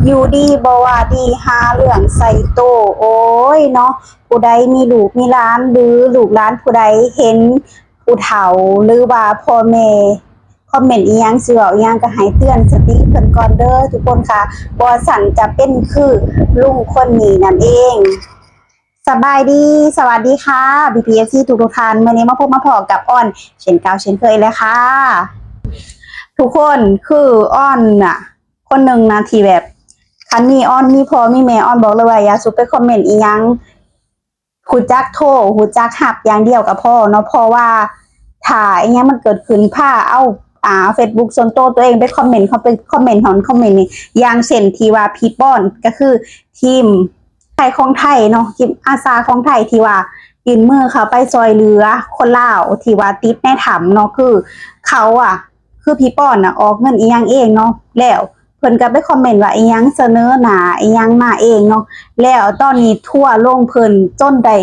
ຢູ່ດີບໍ່ວ່າດີ ຫາເລື່ອງໃສ່ໂຕ. ໂອ້ຍເນາະ ຜູ້ໃດມີລູກມີຫຼານ ຫຼືລູກຫຼານຜູ້ໃດເຫັນຜູ້ເຖົ້າ ຫຼືວ່າພໍ່ແມ່ຄອມເມັນອີ່ຫຍັງ ຊິເວົ້າອີ່ຫຍັງ ກໍໃຫ້ເຕືອນສະຕິເພິ່ນກ່ອນເດີທຸກຄົນຄ່ະ, ບໍ່ຊັ້ນຈະເປັນຄືລຸງຄົນນີ້ນັ້ນເອງ. ສະບາຍດີ ສະຫວັດດີຄ່ະ ພີ່ໆ ເອັຟຊີ ທຸກໆທ່ານ, ມື້ນີ້ມາພົບມາພໍ້ກັບອອນເຊັ່ນເກົ່າເຊັ່ນເຄີຍແລ້ວຄ່ະທຸກຄົນ. ຄືອອນນະ ຄົນໜຶ່ງນະທີ່ແບບ ຄັນມີອອນມີພໍ່ມີແມ່ ອອນບອກເລີຍວ່າຢ່າສູ່ໄປຄອມເມັນອີ່ຫຍັງ, ຮູ້ຈັກໂທ ຮູ້ຈັກຮັບຢ່າງດຽວກໍພໍເນາະ. ເພາະວ່າຖ້າອີ່ຫຍັງມັນເກີດຂຶ້ນ ພາເອົາ ອ່າ ເຟສບຸກສ່ວນໂຕຕົວເອງໄປຄອມເມັນ, ເຂົາໄປຄອມເມັນຫັ້ນຄອມເມັນນີ້, ຢ່າງເຊັ່ນທີ່ວ່າພີ່ປ້ອນ ກໍຄືທີມ ໄທຂອງໄທເນາະ ທີມອາສາຂອງໄທທີ່ວ່າຍື່ນມືເຂົ້າໄປຊ່ອຍເຫຼືອຄົນລາວທີ່ວ່າຕິດໃນຖ້ຳເນາະ. ຄືເຂົາອະ ຄືພີ່ປ້ອນນະອອກເງິນອີ່ຫຍັງເອງເນາະ, ແລ້ວເພິ່ນກໍໄປຄອມເມັນວ່າອີ່ຫຍັງ ສະເໜີໜ້າອີ່ຫຍັງມາເອງເນາະ. ແລ້ວຕອນນີ້ທົວລົງເພິ່ນຈົນໄດ້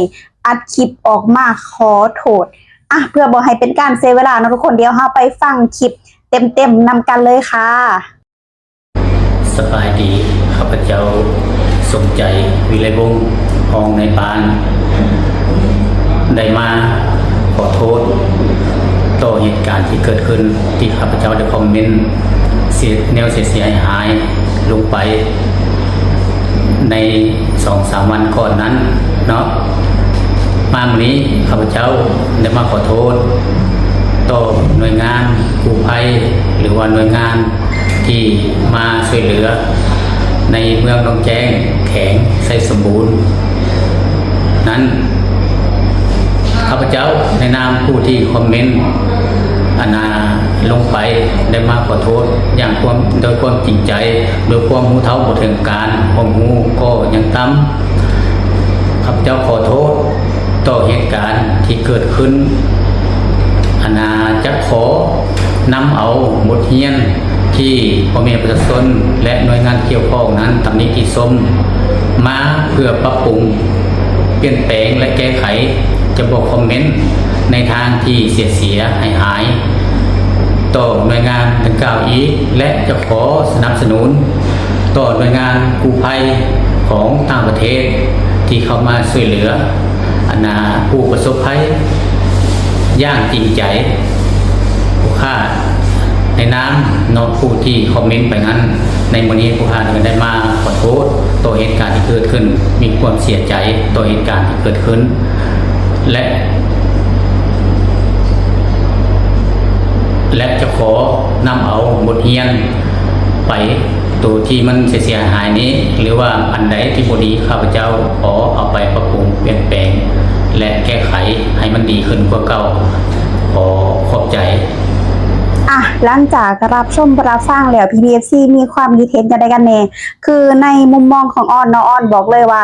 ອັດຄລິບອອກມາຂໍໂທດ. ອະ ເພື່ອບໍ່ໃຫ້ເປັນການເສຍເວລາເນາະທຸກຄົນ, ດຽວເຮົາໄປຟັງຄລິບເຕັມໆນຳກັນເລີຍຄ່ະ. ສະບາຍດີ, ຂ້າພະເຈົ້າ ສົມໃຈ ວິໄລວົງ ຮອງນາຍບ້ານ ໄດ້ມາຂໍໂທດຕໍ່ເຫດການທີ່ເກີດຂຶ້ນ ທີ່ຂ້າພະເຈົ້າໄດ້ຄອມເມັນເສຍ ແນວເສຍຫາຍໆລົງໄປໃນສອງສາມວັນກ່ອນນັ້ນເນາະ. ມາມື້ນີ້ ຂ້າພະເຈົ້າໄດ້ມາຂໍໂທດຕໍ່ໜ່ວຍງານກູ້ໄພ ຫຼືວ່າໜ່ວຍງານ ທີ່ມາຊ່ວຍເຫຼືອໃນເມືອງໜອງແຈ້ງ ແຂວງໄຊສົມບູນນັ້ນ, ຂ້າພະເຈົ້າໃນນາມຜູ້ທີ່ຄອມເມັນ ອັນນາ ລົງໄປ ໄດ້ມາຂໍໂທດຢ່າງຄວາມ ໂດຍຄວາມຈິງໃຈ, ໂດຍຄວາມຮູ້ເທົ່າບໍ່ເຖິງການ, ຄວາມຮູ້ກໍຍັງຕ່ຳ. ຂ້າພະເຈົ້າຂໍໂທດຕໍ່ເຫດການທີ່ເກີດຂຶ້ນ, ອັນນາ ຈະຂໍນຳເອົາບົດຮຽນ ທີ່ພໍ່ແມ່ປະຊາຊົນ ແລະ ໜ່ວຍງານກ່ຽວຂ້ອງນັ້ນຕຳໜິຕິຊົມມາເພື່ອປັບປຸງ, ປ່ຽນແປງ ແລະ ແກ້ໄຂ, ຈະບໍ່ຄອມເມັນໃນທາງທີ່ເສຍຫາຍໆຕໍ່ໜ່ວຍງານດັ່ງກ່າວອີກ ແລະ ຈະຂໍສະໜັບສະໜູນຕໍ່ໜ່ວຍງານກູ້ໄພຂອງຕ່າງປະເທດທີ່ເຂົ້າມາຊ່ວຍເຫຼືອ ອັນນາ ຜູ້ປະສົບໄພຢ່າງຈິງໃຈ. ຜູ້ຂ້າໃນນາມເນາະ ຜູ້ທີ່ຄອມເມັນໄປນັ້ນ, ໃນມື້ນີ້ຜູ້ຂ້າກໍໄດ້ມາຂໍໂທດຕໍ່ເຫດການທີ່ເກີດຂຶ້ນ, ມີຄວາມເສຍໃຈຕໍ່ເຫດການທີ່ເກີດຂຶ້ນ ແລະ ແລະ ຈະຂໍນຳເອົາບົດຮຽນໄປ ໂຕທີ່ມັນເສຍຫາຍໆນີ້ ຫຼືວ່າອັນໃດທີ່ບໍ່ດີ ຂ້າພະເຈົ້າຂໍເອົາໄປປັບປຸງ, ປ່ຽນແປງ ແລະ ແກ້ໄຂໃຫ້ມັນດີຂຶ້ນກວ່າເກົ່າ. ຂໍຂອບໃຈ. ອ່ະ ຫຼັງຈາກຮັບຊົມຮັບຟັງແລ້ວ ພີ່ໆ ເອັຟຊີ ມີຄວາມຄິດເຫັນຈັ່ງໃດກັນແດ່? ຄືໃນມຸມມອງຂອງອອນເນາະ, ອອນບອກເລີຍວ່າ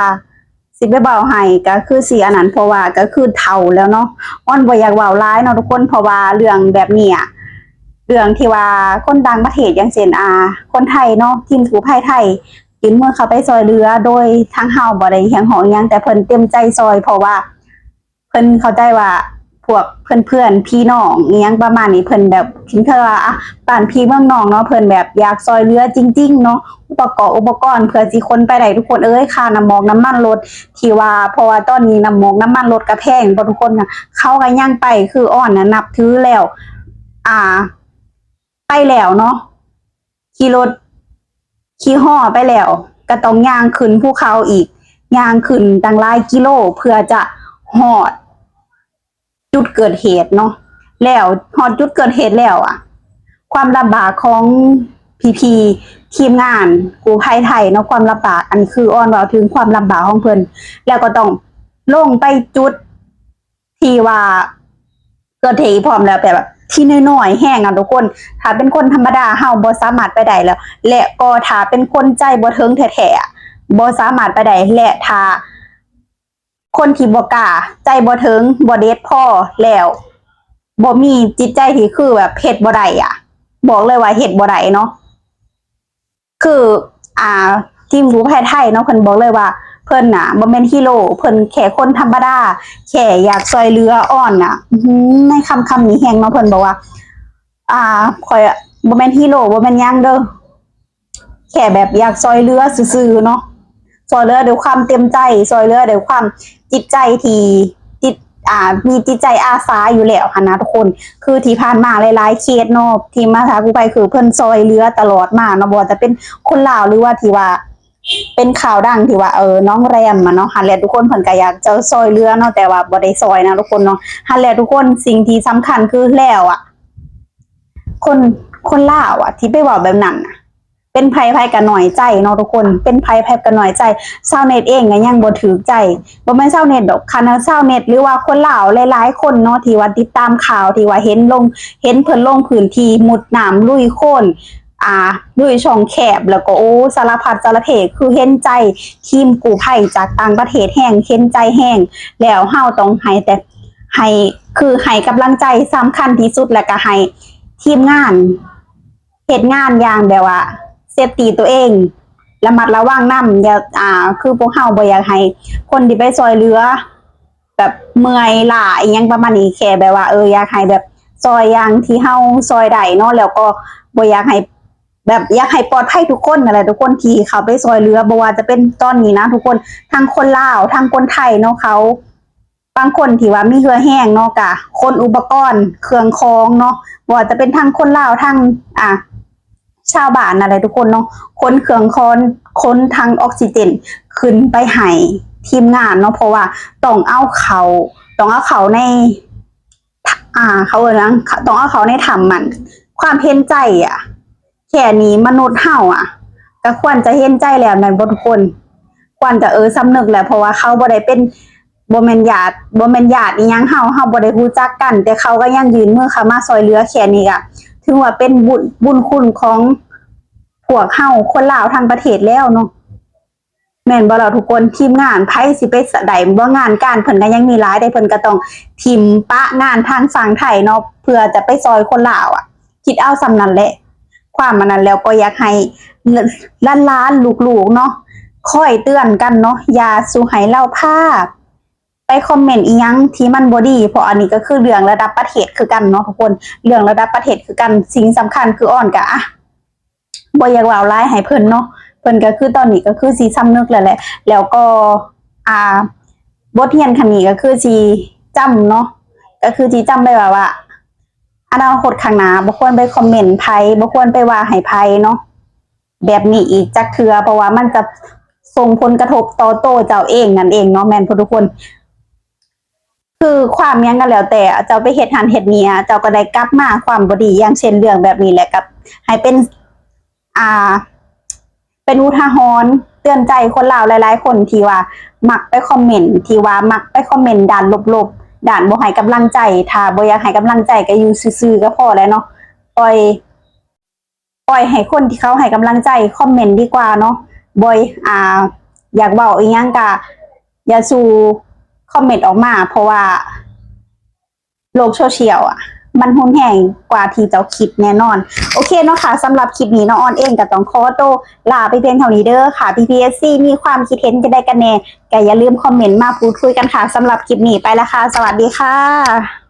ຊິໄປເວົ້າໃຫ້ກໍຄືຊິອັນນັ້ນ ເພາະວ່າກໍຄືເຖົ້າແລ້ວເນາະ. ອອນບໍ່ຢາກເວົ້າຫຼາຍເນາະທຸກຄົນ, ເພາະວ່າເລື່ອງແບບນີ້ອະ ເລື່ອງທີ່ວ່າຄົນຕ່າງປະເທດ ຢ່າງເຊັ່ນ ອ່າ ຄົນໄທເນາະ, ທີມກູ້ໄພໄທ ຍື່ນມືເຂົ້າໄປຊ່ອຍເຫຼືອ ໂດຍທາງເຮົາບໍ່ໄດ້ຮຽກຮ້ອງຫຍັງ, ແຕ່ເພິ່ນເຕັມໃຈຊ່ອຍ ເພາະວ່າເພິ່ນເຂົ້າໃຈວ່າພວກເພື່ອນໆ ພີ່ນ້ອງອີ່ຫຍັງປະມານນີ້ ເພິ່ນແບບ ເຖິງເທື່ອວ່າ ອ່ະ ບ້ານພີ່ເມືອງນ້ອງເນາະ, ເພິ່ນແບບຢາກຊ່ອຍເຫຼືອຈິງໆເນາະ. ອຸປະກອບອຸປະກອນເພື່ອຊິຂົນໄປໄດ້ ທຸກຄົນເອີຍ, ຄ່ານ້ຳມັນ ນ້ຳມັນລົດ ທີ່ວ່າ ເພາະວ່າຕອນນີ້ນ້ຳມັນ ນ້ຳມັນລົດກໍແພງເນາະທຸກຄົນນະ, ເຂົາກໍຍັງໄປ. ຄືອອນນະນັບຖືແລ້ວ ອ່າ ໄປແລ້ວເນາະ, ຂີ່ລົດຂີ່ຫໍ່ໄປແລ້ວ ກໍຕ້ອງຍ່າງຂຶ້ນພູເຂົາອີກ, ຍ່າງຂຶ້ນຕັ້ງຫຼາຍກິໂລເພື່ອຈະຮອດ ຈຸດເກີດເຫດເນາະ. ແລ້ວຮອດຈຸດເກີດເຫດແລ້ວອະ ຄວາມລຳບາກຂອງພີ່ໆ ທີມງານກູ້ໄພໄທເນາະ, ຄວາມລຳບາກ ອັນນີ້ຄືອອນເວົ້າເຖິງຄວາມລຳບາກຂອງເພິ່ນ, ແລ້ວກໍຕ້ອງລົງໄປຈຸດທີ່ວ່າເກີດເຫດອີກພ້ອມແລ້ວ, ແບບວ່າທີ່ນ້ອຍໆແຮງນະທຸກຄົນ. ຖ້າເປັນຄົນທຳມະດາເຮົາບໍ່ສາມາດໄປໄດ້ແລ້ວ, ແລະກໍຖ້າເປັນຄົນໃຈບໍ່ເຖິງແທ້ໆ ບໍ່ສາມາດໄປໄດ້, ແລະຖ້າ ຄົນທີ່ບໍ່ກ້າ, ໃຈບໍ່ເຖິງ, ບໍ່ເດັດພໍແລ້ວ, ບໍ່ມີຈິດໃຈທີ່ຄືແບບເຮັດບໍ່ໄດ້ອະ, ບອກເລີຍວ່າເຮັດບໍ່ໄດ້ເນາະ. ຄື ອ່າ ທີມກູ້ໄພໄທເນາະ, ເພິ່ນບອກເລີຍວ່າເພິ່ນນະບໍ່ແມ່ນຮີໂຣ, ເພິ່ນແຄ່ຄົນທຳມະດາ, ແຄ່ຢາກຊ່ອຍເຫຼືອອອນນະ. ອື ໃນຄຳ ຄຳນີ້ແຮງເນາະ, ເພິ່ນບອກວ່າ ອ່າ ຂ້ອຍບໍ່ແມ່ນຮີໂຣ, ບໍ່ແມ່ນຫຍັງເດີ. ແຄ່ແບບຢາກຊ່ອຍເຫຼືອຊື່ໆເນາະ, ຊ່ອຍເຫຼືອດ້ວຍຄວາມເຕັມໃຈ, ຊ່ອຍເຫຼືອດ້ວຍຄວາມຈິດໃຈທີ່ຈິດ ອ່າ ມີຈິດໃຈອາສາຢູ່ແລ້ວຫັ້ນນະທຸກຄົນ. ຄືທີ່ຜ່ານມາຫຼາຍໆເຄສເນາະ ທີ່ມາຫາກູ້ໄພ ຄືເພິ່ນຊ່ອຍເຫຼືອຕະຫຼອດມາເນາະ, ບໍ່ວ່າຈະເປັນຄົນລາວ ຫຼືວ່າທີ່ວ່າເປັນຂ່າວດັງທີ່ວ່າ ເອີ ນ້ອງແຣມມະເນາະ, ຫັ້ນແຫຼະທຸກຄົນ ເພິ່ນກໍຢາກຈະຊ່ອຍເຫຼືອເນາະ ແຕ່ວ່າບໍ່ໄດ້ຊ່ອຍນະທຸກຄົນເນາະ. ຫັ້ນແຫຼະທຸກຄົນ ສິ່ງທີ່ສຳຄັນຄືແລ້ວອະ ຄົນ ຄົນລາວອະ ທີ່ໄປເວົ້າແບບນັ້ນນະ ເປັນໃຜໃຜກໍນ້ອຍໃຈເນາະທຸກຄົນ, ເປັນໃຜໃຜກໍນ້ອຍໃຈ. ຊາວເນັດເອງກໍຍັງບໍ່ຖືກໃຈ, ບໍ່ແມ່ນຊາວເນັດດອກ, ຄັນວ່າຊາວເນັດ ຫຼືວ່າຄົນລາວຫຼາຍໆຄົນເນາະ ທີ່ວ່າຕິດຕາມຂ່າວ ທີ່ວ່າເຫັນລົງ ເຫັນເພິ່ນລົງພື້ນທີ່ ມຸດນ້ຳ ລຸຍໂຄນ ອ່າ ລຸຍຊ່ອງແຄບ ແລ້ວກໍ ໂອ້ ສາລະພັດສາລະເພ. ຄືເຫັນໃຈທີມກູ້ໄພຈາກຕ່າງປະເທດແຮງ, ເຫັນໃຈແຮງ. ແລ້ວເຮົາຕ້ອງໃຫ້ແຕ່ ໃຫ້ ຄືໃຫ້ກຳລັງໃຈສຳຄັນທີ່ສຸດ, ແລ້ວກໍໃຫ້ທີມງານ ເຮັດງານຢ່າງແບບວ່າເຊຟຕີຕົວເອງ, ລະມັດລະວັງນຳ. ຢ່າ ອ່າ ຄືພວກເຮົາບໍ່ຢາກໃຫ້ຄົນທີ່ໄປຊ່ອຍເຫຼືອແບບເມື່ອຍລ້າອີ່ຫຍັງປະມານນີ້, ແຄ່ແບບວ່າ ເອີ ຢາກໃຫ້ແບບຊ່ອຍຢ່າງທີ່ເຮົາຊ່ອຍໄດ້ເນາະ, ແລ້ວກໍບໍ່ຢາກໃຫ້ ແບບຢາກໃຫ້ປອດໄພທຸກຄົນນັ້ນແຫຼະ ທຸກຄົນທີ່ເຂົ້າໄປຊ່ອຍເຫຼືອ. ບໍ່ວ່າຈະເປັນຕອນນີ້ນະທຸກຄົນ ທັງຄົນລາວ ທັງຄົນໄທເນາະ, ເຂົາ ບາງຄົນທີ່ວ່າມີເຫື່ອແຮງເນາະ ກະຂົນອຸປະກອນເຄື່ອງຂອງເນາະ, ບໍ່ວ່າຈະເປັນທັງຄົນລາວ ທັງ ອ່າ ຊາວບ້ານນັ້ນແຫຼະທຸກຄົນເນາະ, ຂົນເຄື່ອງຂອງ ຂົນຖັງອອກຊີເຈນຂຶ້ນໄປໃຫ້ທີມງານເນາະ, ເພາະວ່າຕ້ອງເອົາເຂົ້າ ຕ້ອງເອົາເຂົ້າໃນ ອ່າ ເຂົາເອີ້ນຫຍັງ ຕ້ອງເອົາເຂົ້າໃນຖ້ຳ. ມັນ ຄວາມເຫັນໃຈອະ ແຄ່ນີ້ມະນຸດເຮົາອະ ກໍຄວນຈະເຫັນໃຈແລ້ວແມ່ນບໍ່ທຸກຄົນ? ຄວນຈະ ເອີ ສຳນຶກແລ້ວ, ເພາະວ່າເຂົາບໍ່ໄດ້ເປັນ ບໍ່ແມ່ນຍາດ ບໍ່ແມ່ນຍາດອີ່ຫຍັງເຮົາ, ເຮົາບໍ່ໄດ້ຮູ້ຈັກກັນ, ແຕ່ເຂົາກໍຍັງຍື່ນມືເຂົ້າມາຊ່ອຍເຫຼືອ. ແຄ່ນີ້ກໍຖືວ່າເປັນບຸນ ບຸນຄຸນຂອງພວກເຮົາຄົນລາວທັງປະເທດແລ້ວເນາະ. ແມ່ນບໍ່ລະທຸກຄົນ? ທີມງານໃຜຊິໄປໄດ້ບໍ່? ງານການເພິ່ນກໍຍັງມີຫຼາຍເດ້, ເພິ່ນກໍຕ້ອງຖິ້ມປະງານທາງຝັ່ງໄທເນາະ ເພື່ອຈະໄປຊ່ອຍຄົນລາວອະ. ຄິດເອົາສ່ຳນັ້ນແຫຼະ ຄວາມອັນນັ້ນ. ແລ້ວກໍຢາກໃຫ້ຫຼານໆ ລູກໆເນາະ ຄອຍເຕືອນກັນເນາະ, ຢ່າສູ່ໃຫ້ລາວພາໄປຄອມເມັນອີ່ຫຍັງທີ່ມັນບໍ່ດີ, ເພາະອັນນີ້ກໍຄືເລື່ອງລະດັບປະເທດຄືກັນເນາະທຸກຄົນ, ເລື່ອງລະດັບປະເທດຄືກັນ. ສິ່ງສຳຄັນຄືອອນກະ ອ່ະ ບໍ່ຢາກເວົ້າຫຼາຍໃຫ້ເພິ່ນເນາະ, ເພິ່ນກໍຄືຕອນນີ້ກໍຄືຊິສຳນຶກແລ້ວແຫຼະ. ແລ້ວກໍ ອ່າ ບົດຮຽນຄັ້ງນີ້ກໍຄືຊິຈຳເນາະ, ກໍຄືຊິຈຳໄວ້ວ່າ ວ່າອະນາຄົດຂ້າງໜ້າ ບໍ່ຄວນໄປຄອມເມັນໃຜ, ບໍ່ຄວນໄປວ່າໃຫ້ໃຜເນາະ ແບບນີ້ອີກຈັກເທື່ອ, ເພາະວ່າມັນຈະສົ່ງຜົນກະທົບຕໍ່ໂຕເຈົ້າເອງນັ້ນເອງເນາະ, ແມ່ນບໍ່ທຸກຄົນ? ຄືຄວາມຫຍັງກໍແລ້ວແຕ່ ເຈົ້າໄປເຮັດຫັ້ນເຮັດນີ້ ເຈົ້າກໍໄດ້ກັບມາຄວາມບໍ່ດີ, ຢ່າງເຊັ່ນເລື່ອງແບບນີ້ແຫຼະ, ກັບໃຫ້ເປັນ ອ່າ ເປັນອຸທາຫອນເຕືອນໃຈຄົນລາວຫຼາຍໆຄົນທີ່ວ່າມັກໄປຄອມເມັນ ທີ່ວ່າມັກໄປຄອມເມັນດ້ານລົບໆ, ດ້ານບໍ່ໃຫ້ກຳລັງໃຈ. ຖ້າບໍ່ຢາກໃຫ້ກຳລັງໃຈກໍຢູ່ຊື່ໆກໍພໍແລ້ວເນາະ, ປ່ອຍ ປ່ອຍໃຫ້ຄົນທີ່ເຂົາໃຫ້ກຳລັງໃຈຄອມເມັນດີກວ່າເນາະ. ບໍ່ ອ່າ ຢາກເວົ້າອີ່ຫຍັງກະຢ່າສູ່ຄອມເມັນອອກມາ, ເພາະວ່າໂລກໂຊຊຽວອະ ມັນຮຸນແຮງກວ່າທີ່ເຈົ້າຄິດແນ່ນອນ. ໂອເຄເນາະຄ່ະ, ສຳລັບຄລິບນີ້ນ້ອງອອນເອງກໍຕ້ອງຂໍໂຕລາໄປພຽງເທົ່ານີ້ເດີຄ່ະ. ພີ່ໆເອັຟຊີ ມີຄວາມຄິດເຫັນຈັ່ງໃດກັນແນ່ ກໍຢ່າລືມຄອມເມັນມາພູດຄຸຍກັນຄ່ະ. ສຳລັບຄລິບນີ້ໄປລະຄ່ະ, ສະຫວັດດີຄ່ະ.